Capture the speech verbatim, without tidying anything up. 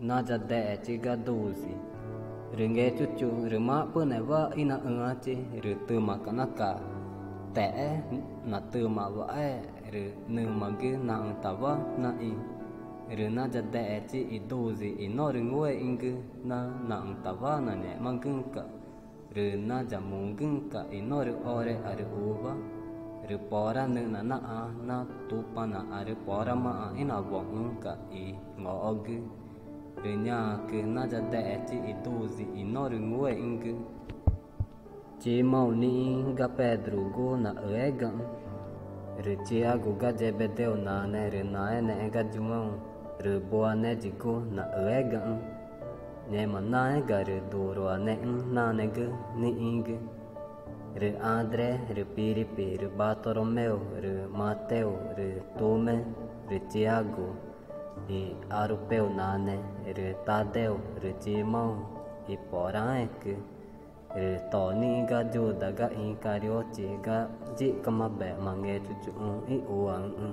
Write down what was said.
Nayadexechi ga duusi. Rü Ngechuchu rü maxpü̱newa ínaxüãchi, rü tümaca̱x naca texé natümawa̱xe, rü nümagü naxü̃tawa naxĩ. Rü nayadexechi i duusi i norü ngúexü̃gü na naxü̃tawa nangẽxmagüxü̃ca̱x. Rü nayamugüxü̃ca̱x i norü orearü uwa. Rü pora nüxna naxã na Tupanaãrü poramaã ínawoxü̃xü̃ca̱x i ngoxogü. Rü ñaãcü nayadexechi i duusi i norü ngúexü̃gü. Chimóũ nixĩ ga Pedrugu naxüégaxü̃. Rü Chiágu ga Yebedéu nane rü naẽneẽ ga Yuáũ, rü buaneyigu naxüégaxü̃. Ngẽma naéga rü duruanexü̃ nanegü nixĩgü. Rü Adré rü Piripi rü Bartoroméu rü Matéu rü Tumé rü Chiágu i Arupéu nane, rü Tadéu rü Chimóũ i poraãẽcü. Rü to nixĩ ga Yuda ga Icarioti ga yixcamabexma Ngechuchuxü̃ íxuaxü̃xü̃.